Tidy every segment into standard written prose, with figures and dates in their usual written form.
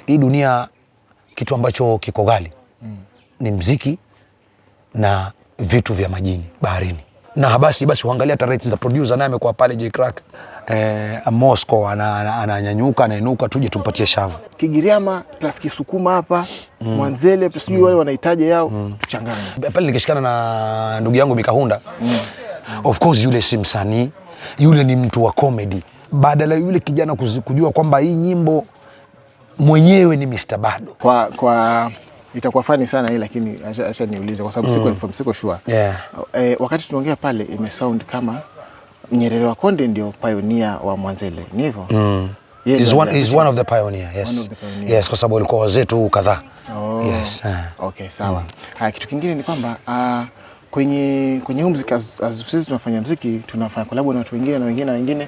Hii dunia kitu ambacho kiko ghali ni mziki na vitu vya majini baharini. Na basi huangalia hata rates za producer, naye amekuwa pale J Crack Moscow ananyanyuka anainuka, tuje tumpatie shavu. Kigiriama plus Kisukuma hapa Mwanzele plus sijui wale wanahitaji yao tuchanganye. Pale nikishikana na ndugu yangu Mikahunda. Of course yule si msanii, yule ni mtu wa comedy. Badala yule kijana kujua kwamba hii nyimbo mwenyewe ni Mr. Bado. Kwa itakuwa funny sana hii, lakini acha niulize kwa sababu siko informed, siko sure. Wakati tunaongea pale imesound kama Nyerere wa Konde ndio pioneer wa Mwanzele, ni hivyo? Yeye He's ndio one, he's alianzisha. One of the pioneer, yes. One of the pioneer. Yes, kwa sababu walikuwa wazee tu kadhaa. Oh. Yes. Okay, sawa. Haya, kitu kingine ni kwamba kwenye huu mziki as sisi tunafanya mziki, tunafanya collab na watu wengine na wengine na wengine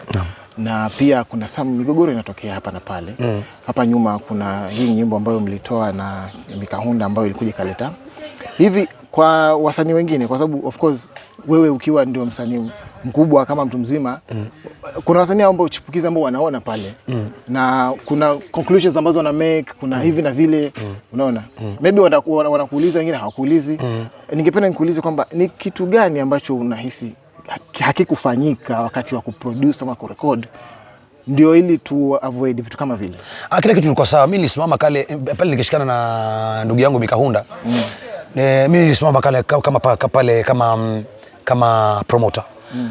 na pia kuna some migogoro inatokea hapa na pale. Hapa nyuma kuna hii nyimbo ambayo mlitoa na Mikahunda ambayo ilikuja ikaleta hivi kwa wasanii wengine, kwa sababu of course wewe ukiwa ndio msanii mkubwa kama mtu mzima, kuna wasanii ambao chipukizi ambao wanaona pale na kuna conclusions ambazo wana make, kuna hivi na vile, unaona, maybe wanakuuliza, wengine hawakuulizi. Ningependa nikuulize kwamba ni kitu gani ambacho unahisi hakikufanyika wakati wa kuproduce ama kurecord ndio ili tu avoid vitu kama vile? Ah, kila kitu kilikuwa sawa. Mimi nilisimama kale pale nikishikana na ndugu yangu Mikahunda. Mimi nilisimama kale kama pale kama promoter.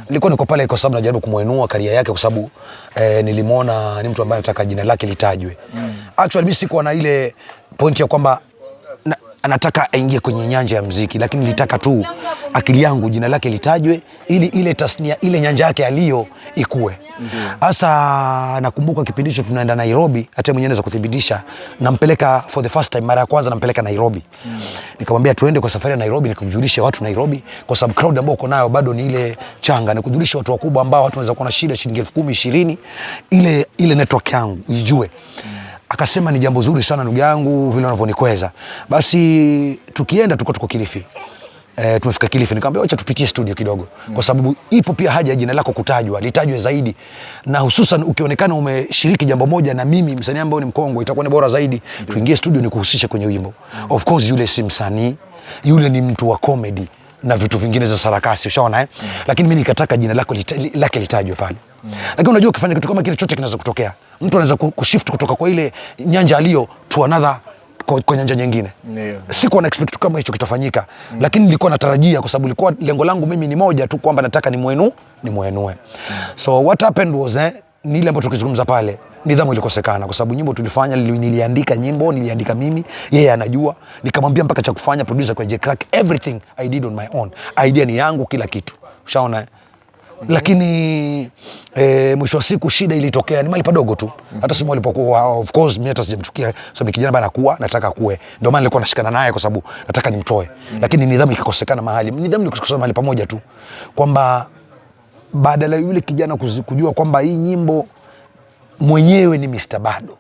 Nilikuwa niko pale kwa sababu najaribu kumuinua career yake kwa sababu nilimwona ni mtu ambaye anataka jina lake litajwe. Actually mimi sikuwa na ile point ya kwamba anataka aingie kwenye nyanja ya mziki, lakini nilitaka tu akili yangu jina lake litajwe ili ile tasnia, ile nyanja yake aliyo ikue. Sasa nakumbuka kipindi hicho tunaenda Nairobi, hata mwenyewe anaweza kuthibitisha, nampeleka for the first time, mara ya kwanza nampeleka Nairobi. Nikamwambia tuende kwa safari ya Nairobi, nikamjulishe watu Nairobi, kwa sababu crowd ambao uko nayo bado ni ile changa, nikujulishe watu wakubwa ambao watu wanaweza kuwa na shida shilingi 10,000 20, ile ile network yangu ijue. Akasema ni jambo zuri sana ndugu yangu vile unavyonikweza. Basi tukienda tuko Kilifi. Tumefika Kilifi, nikamwambia acha tupitie studio kidogo, kwa sababu ipo pia haja ya jina lako kutajwa, litajwe zaidi, na hususan ukionekana umeshiriki jambo moja na mimi msanii ambao ni mkongwe, itakuwa ni bora zaidi tuingie studio nikuhusishe kwenye wimbo. Of course yule si msanii, yule ni mtu wa comedy na vitu vingine za sarakasi, ushaona eh? Lakini mimi nikataka jina lake litajwe pale. Lakini unajua ukifanya kitu kama kile, chochote kinaweza kutokea. Mtu anaweza kushift kutoka kwa ile nyanja aliyo to another kwa nyanja nyingine. Sikuwa na expect kama hicho kitafanyika, lakini nilikuwa natarajia kwa sababu ilikuwa lengo langu mimi ni moja tu kwamba nataka nimwenue. So what happened was ni ile ambayo tukizungumza pale, nidhamu ilikosekana kwa sababu nyimbo tulifanya, niliandika nyimbo, niliandika mimi, yeye anajua, nikamwambia mpaka cha kufanya producer kwa J Crack, everything I did on my own, idea ni yangu, kila kitu, ushaona eh? Lakini mwisho wa siku shida ilitokea ni mahali padogo tu, hata simu alipokuwa, of course mimi hata sijamchukia, sababu kijana bana kuwa nataka kuwe, ndio maana nilikuwa nashikana naye kwa sababu nataka nimtoe, lakini nidhamu ikakosekana mahali, nidhamu ilikosekana mahali pamoja tu kwamba badala yule kijana kujua kwamba hii nyimbo mwenyewe ni Mr. Bado,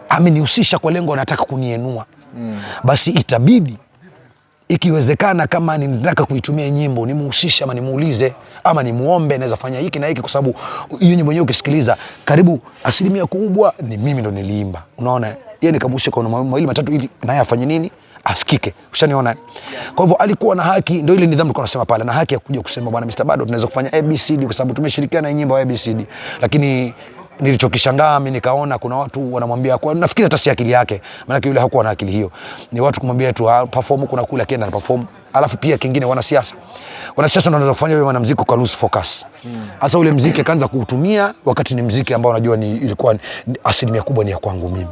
amenihusisha kwa lengo anataka kunienua, basi itabidi ikiwezekana kama ninataka kuitumia hii nyimbo nimuhusishe ama nimuulize ama nimuombe naweza fanya hiki na hiki, kwa sababu hiyo nyimbo yenyewe ukisikiliza karibu asilimia kubwa ni mimi ndo niliimba, unaona. Yeye nikamhusisha kwa mambo mawili matatu ili naye afanye nini, asikike, ushaniona. Kwa hivyo alikuwa na haki, ndio ile nidhamu tulikuwa nasema pale, na haki ya kuja kusema, "Bwana Mr. Bado, tunaweza kufanya ABCD kwa sababu tumeshirikiana hii nyimbo ABCD." Lakini nilichokishangaa mimi nikaona kuna watu wanamwambia kwa, nafikiri hata si akili yake, maanake yule hakuwa na akili hiyo, ni watu kumwambia tu, "Ah, perform kuna kule," akienda na perform. Alafu pia kingine, wanasiasa ndio wanaweza kufanya wewe mwanamuziki kwa lose focus. Sasa ule muziki akaanza kuutumia wakati ni muziki ambao unajua ni ilikuwa asilimia kubwa ni ya kwangu mimi.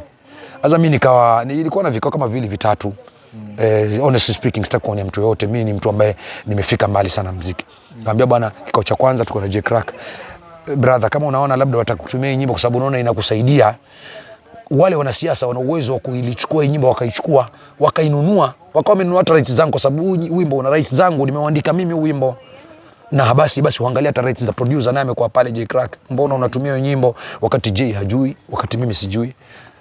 Sasa mimi nikawa nilikuwa na vikao kama vile vitatu. Honestly speaking, sitaki kuonea mtu yoyote. Mimi ni mtu ambaye nimefika mbali sana muziki. Nikamwambia, "Bwana," kikao cha kwanza tuko na J Crack, "Brother, kama unaona labda watakutumia hii nyimbo kwa sababu unaona inakusaidia, wale wanasiasa wana uwezo wa kuilichukua hii nyimbo, wakaichukua, wakainunua, wakawa wamenunua hata rights zangu, kwa sababu huu wimbo una rights zangu, nimeuandika mimi huu wimbo. Na basi uangalia hata rights za producer, naye amekuwa pale J Crack, mbona unatumia hiyo nyimbo wakati J hajui, wakati mimi sijui?"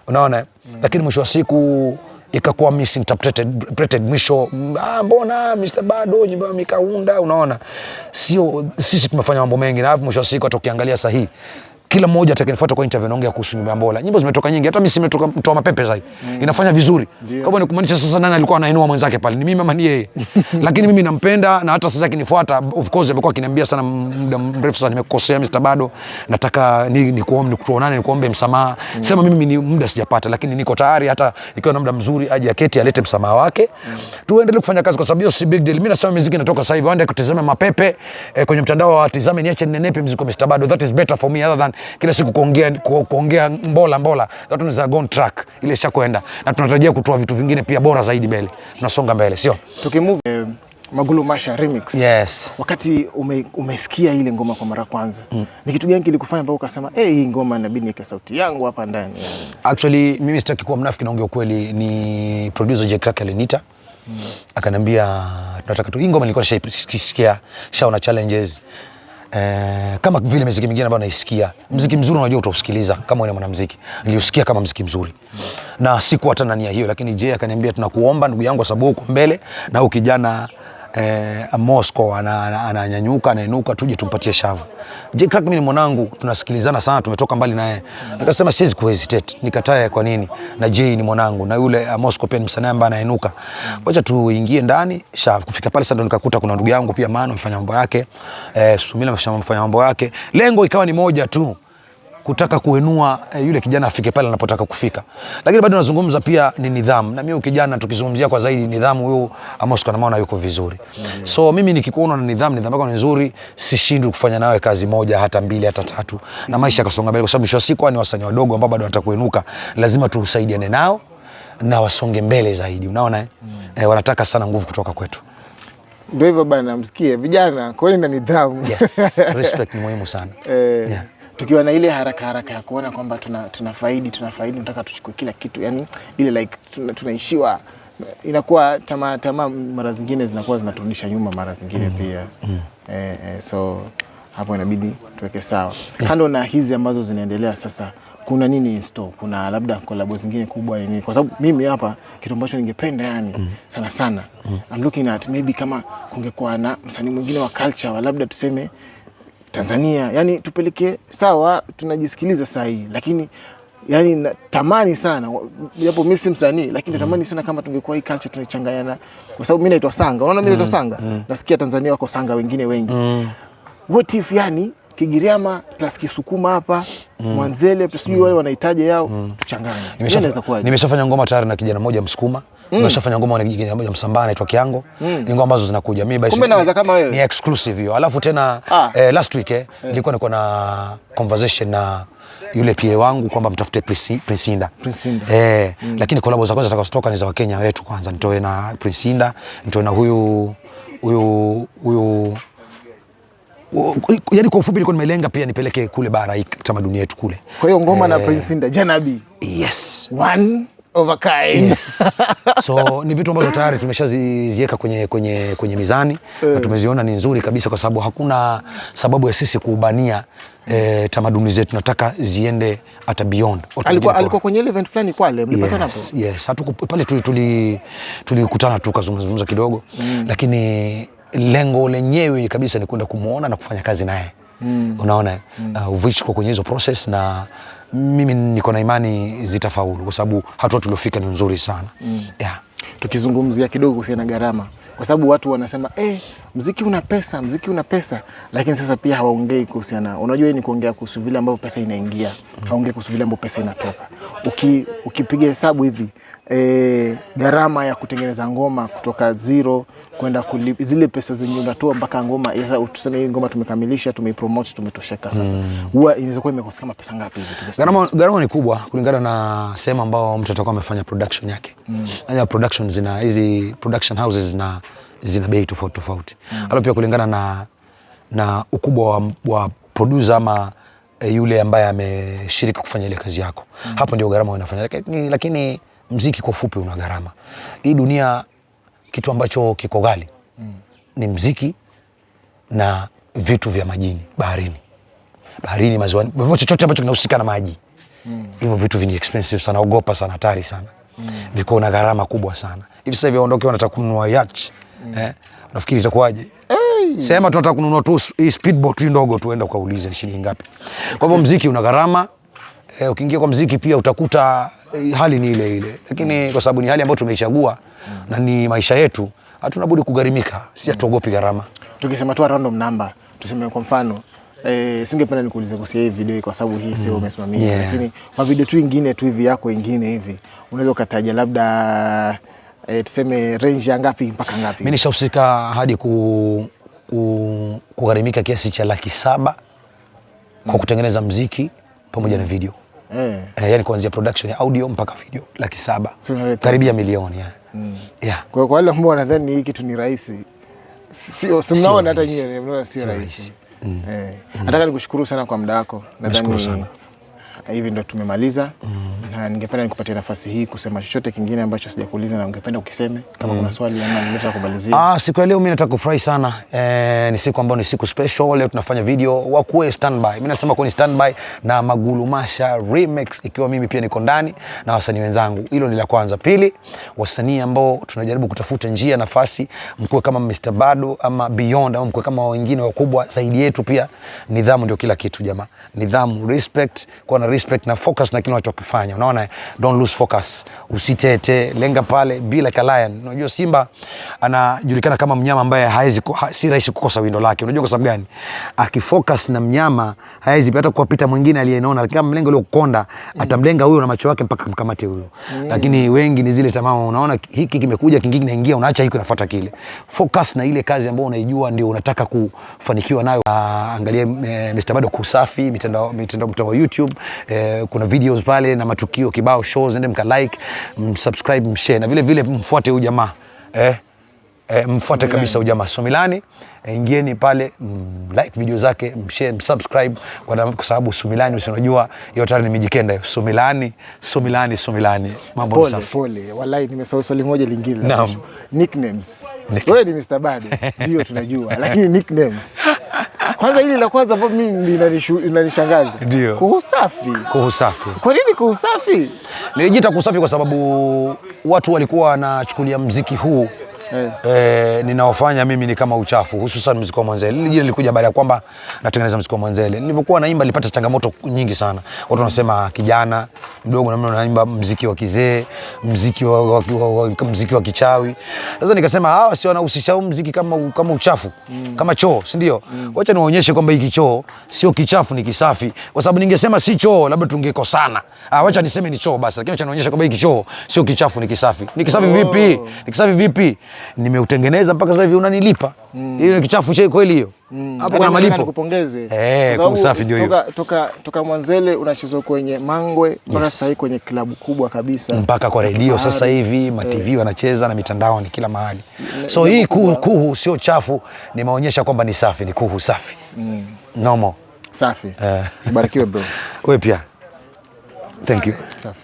Unaona? Lakini mwisho wa siku ikakuwa misinterpreted interpreted, mwisho, "Ah, mbona Mr. Bado nyimbo ya Mikaunda?" Unaona, sio sisi tumefanya mambo mengi, na alafu mwisho wa siku hata ukiangalia sahihi Kila mmoja atakayenifuata kwa interview anaongea kuhusu nyimbo ya Mbola. Nyimbo zimetoka nyingi, hata mimi simetoka mtoa mapepe sasa. Inafanya vizuri. Kwa hivyo ni kumaanisha sasa nani alikuwa anainua mwenzake pale? Ni mimi ama ni yeye? Lakini mimi nampenda na hata sasa akinifuata, of course amekuwa akiniambia sana muda mrefu sana, nimekukosea Mr. Bado, nataka ni kuombe tuonane, nikuombe msamaha. Sema mimi ni muda sijapata, lakini niko tayari, hata ikiwa na muda mzuri aje aketi alete msamaha wake. Tuendelee kufanya kazi kwa sababu hiyo si big deal. Mimi nasema muziki inatoka sasa hivi, waende kutazama mapepe kwenye mtandao watizame, niache ninenepe muziki wa Mr. Bado. That is better for me other than kila siku kuongea mbola mbola. That one is a gone track, ile ishakwenda, na tunatarajia kutoa vitu vingine pia bora zaidi mbele. Tunasonga mbele, sio? Tukimove Magulu Masha remix. Yes. Wakati umesikia ile ngoma kwa mara kwanza, ni kitu gani kilikufanya mpaka ukasema eh, hii ngoma inabidi niweke sauti yangu hapa ndani? Actually mimi sitaki kuwa mnafiki, naongea ukweli. Ni producer J Crack aliniita akaniambia tunataka tu hii ngoma. Nilikuwa nishaisikia, shaona challenges kama vile muziki mingine ambayo naisikia. Muziki mzuri unajua utausikiliza kama wewe ni mwanamuziki. Niliusikia kama muziki mzuri na sikuwa hata na nia hiyo, lakini Jay akaniambia tunakuomba ndugu yangu, kwa sababu uko mbele na huyu kijana Moscow ananyanyuka anainuka, tuje tumpatie shavu. J Crack mimi ni mwanangu, tunasikilizana sana, tumetoka mbali naye. Nikasema siwezi kuhesitate, nikatae kwa nini? Na Jay ni mwanangu na yule Moscow pia ni msanii ambaye anainuka. Wacha tuingie ndani shavu. Kufika pale sasa ndo nikakuta kuna ndugu yangu pia Mano amefanya mambo yake, Sumila amefanya mambo yake. Lengo ikawa ni moja tu, kutaka kuinua yule kijana afike pale anapotaka kufika. Lakini bado nazungumza pia ni nidhamu. Na mimi kijana tukizungumzia kwa zaidi nidhamu, huyu Amos naona yuko vizuri. So mimi nikikuona na nidhamu, nidhamu yako ni nzuri, sishindwi kufanya nawe kazi moja hata mbili hata tatu. Na maisha yakasonga mbele, kwa sababu mwisho wa siku ni wasanii wadogo ambao bado wanataka kuinuka, lazima tusaidiane nao na wasonge mbele zaidi. Unaona eh? Wanataka sana nguvu kutoka kwetu. Ndio hivyo bana, msikie vijana, kweli na nidhamu. Yes, respect ni muhimu sana. Yeah. Tukiwa na ile haraka haraka ya kuona kwamba tunafaidi tunataka tuchukue kila kitu, yani ile like tunaishiwa, inakuwa tamaa tamaa, mara zingine zinakuwa zinaturudisha nyuma mara zingine pia. So hapo inabidi tuweke sawa. Kando na hizi ambazo zinaendelea sasa, kuna nini in store? Kuna labda collab zingine kubwa nini? Kwa sababu mimi hapa kitu ambacho ningependa yani sana sana, I'm looking at maybe kama kungekuwa na msanii mwingine wa culture wa labda tuseme Tanzania, yani tupeleke sawa, tunajisikiliza saa hii, lakini yani natamani sana, japo mimi si msanii, lakini natamani sana kama tungekuwa hii culture tunaichanganya, kwa sababu mimi naitwa Sanga, unaona mimi naitwa Sanga, nasikia Tanzania wako Sanga wengine wengi. What if yani Kigiriama plus Kisukuma hapa Mwanzele plus sijui wale wanahitaji yao, tuchanganye. Inaweza kuwaje? Nimeshafanya ngoma tayari na kijana mmoja Msukuma. Nimeshafanya ngoma na kijana mmoja Msambaa anaitwa Kiango. Ni ngoma ambazo zinakuja. Mimi kumbe naweza kama wewe. Ni exclusive hiyo. Alafu tena last week nilikuwa niko na conversation na yule PA wangu kwamba mtafute Prince Inda. Prince Inda. Lakini collab za kwanza zitakazotoka ni za Wakenya wetu kwanza. Nitoe na Prince Inda, nitoe na huyu huyu huyu, yaani kwa ufupi nilikuwa nimelenga pia nipeleke kule bara hii tamaduni yetu kule. Kwa hiyo ngoma na Prince Inda Janabi. Yes. One of a kind. Yes. So ni vitu ambazo tayari tumeshaziweka kwenye mizani na tumeziona ni nzuri kabisa, kwa sababu hakuna sababu ya sisi kuubania tamaduni zetu, nataka ziende hata beyond. Alikuwa kwenye ile event fulani Kwale, mlipatana hapo? Yes, hatuku pale tulikutana tukazungumza kidogo, lakini lengo lenyewe kabisa ni kwenda kumuona na kufanya kazi naye. Unaona, which kwa kwenye hizo process, na mimi niko na imani zitafaulu kwa sababu hatua tuliofika ni nzuri sana. Yeah. Tukizungumzia kidogo kuhusiana na gharama, kwa sababu watu wanasema mziki una pesa, mziki una pesa, lakini sasa pia hawaongei kuhusiana, unajua hii ni kuongea kuhusu vile ambavyo pesa inaingia, hawaongei kuhusu vile ambavyo pesa inatoka. Ukipiga hesabu hivi gharama ya kutengeneza ngoma kutoka zero kwenda zile pesa zenye unatoa mpaka ngoma sasa, tuseme hii ngoma tumekamilisha, tumeipromote, tumetosheka sasa, huwa inaweza kuwa imekosa kama pesa ngapi hivi? Gharama ni kubwa kulingana na sehemu ambao mtu atakuwa amefanya production yake. Mm. Production zina hizi production houses zina bei tofauti tofauti. Alafu pia kulingana na ukubwa wa producer ama yule ambaye ameshiriki kufanya ile kazi yako. Hapo ndio gharama inafanya. Lakini mziki kwa ufupi una gharama. Hii dunia kitu ambacho kiko ghali ni mziki na vitu vya majini, baharini. Baharini, maziwani, chochote ambacho kinahusika na maji. Hivyo vitu vini expensive sana, ogopa sana, hatari sana. Viko na gharama kubwa sana. Hivi sasa hivi waondoke wanataka kununua yacht. Unafikiri itakuwaje? Sema tunataka kununua tu hii speedboat hii ndogo, tuenda ukaulize ni shilingi ngapi. Kwa hivyo mziki una gharama. Ukiingia kwa mziki pia utakuta hali ni ile ile, lakini kwa sababu ni hali ambayo tumeichagua na ni maisha yetu, hatuna budi kugharimika, si hatuogopi gharama. Tukisema tu random number, tuseme kwa mfano singependa nikuulize kuhusu hii video kwa sababu hii sio umesimamia, lakini kwa video tu ingine tu hivi yako ingine hivi unaweza ukataja labda tuseme range ya ngapi mpaka ngapi? Mimi nishahusika hadi kugharimika kiasi cha 700,000 kwa kutengeneza mziki pamoja na video. Yani kuanzia production ya audio mpaka video 700,000. 700,000. Karibia milioni. Yeah. Yeah. Kwa wale ambao wanadhani hii kitu ni rahisi, sio, si mnaona hata rahisi. nyinyi mnaona sio Sio rahisi. rahisi. Nataka nikushukuru sana kwa muda wako. Nashukuru Nadhani sana. hivi ndo tumemaliza. Na ningependa nikupatie nafasi hii kusema chochote kingine ambacho sijakuuliza na ungependa ukiseme, kama kuna swali ama ningetaka kumalizia. Siku ya leo mimi nataka kufurahi sana. Ni siku ambayo ni siku special. Leo tunafanya video wakuwe standby. Mimi nasema kuwa ni standby na Magulumasha Remix, ikiwa mimi pia niko ndani na wasanii wenzangu. Hilo ni la kwanza. Pili, wasanii ambao tunajaribu kutafuta njia, nafasi, mkuwe kama Mr. Bado ama Beyond ama mkuwe kama wengine wakubwa zaidi yetu pia. Nidhamu ndio kila kitu jamaa. Nidhamu, respect, kuwa na respect na focus na kile unachokifanya. Unaona, don't lose focus. Usitete, lenga pale, be like a lion. Unajua simba anajulikana kama mnyama ambaye si rahisi kukosa windo lake. Unajua kwa sababu gani? Akifocus na mnyama hawezi hata kuwapita mwingine aliyenona, lakini kama mlenga ule kukonda, atamlenga huyo na macho yake mpaka mkamate huyo. Lakini wengi ni zile tamaa, unaona hiki kimekuja, kingine kinaingia, unaacha hiki unafuata kile. Focus na ile kazi ambayo unaijua ndio unataka kufanikiwa nayo. Angalia Mr. Bado Kusafi, mtandao wa YouTube, kuna videos pale na matukio kibao, shows, ende mka like, msubscribe, mshare na vile vile mfuate huyu jamaa. Mfuate kabisa huyu jamaa Sumilani. Ingieni pale, like video zake, mshare, msubscribe kwa sababu Sumilani usinajua hiyo tayari ni Mijikenda hiyo. Sumilani, Sumilani, Sumilani. Mambo ni Pole, safi. pole. Wallahi nimesahau swali moja lingine la Naam. mwisho. Nicknames. Nicknames. Wewe ni Mr. Bado, ndio tunajua, lakini nicknames. Kwanza hili la kwanza ambalo mimi linanishangaza. Ndio. Kuhusafi. Kuhusafi. Kwa nini kuhusafi? Nilijiita Kuhusafi kwa sababu watu walikuwa wanachukulia mziki huu ninaofanya mimi ni kama uchafu, hususan mziki wa Mwanzele. Lile jina lilikuja baada ya kwamba natengeneza mziki wa Mwanzele. Nilipokuwa naimba nilipata changamoto nyingi sana. Watu wanasema kijana mdogo na mimi naimba mziki wa kizee, mziki wa kichawi. Sasa nikasema hawa si wanahusisha huu mziki kama uchafu, kama choo, si ndio? Wacha niwaonyeshe kwamba hiki choo sio kichafu, ni kisafi. Kwa sababu ningesema si choo labda tungekosana. Wacha niseme ni choo basi, lakini wacha nionyeshe kwamba hiki choo sio kichafu, ni kisafi. Ni kisafi vipi? Ni kisafi vipi? Nimeutengeneza mpaka sasa hivi unanilipa. Hiyo ni kichafu cha kweli hiyo. Hapo kuna Yaani malipo. Nikupongeze. Kwa sababu Kusafi ndio hiyo. Toka Mwanzele unachezwa kwenye Mangwe mpaka Yes. sasa hivi kwenye klabu kubwa kabisa. Mpaka kwa Za redio sasa kifahari. hivi, ma TV wanacheza na mitandaoni kila mahali. So Jambo hii kubwa. kuhu sio chafu, nimeonyesha kwamba ni safi, ni kuhu safi. No more. Safi. Ubarikiwe bro. Wewe pia. Thank you. Safi.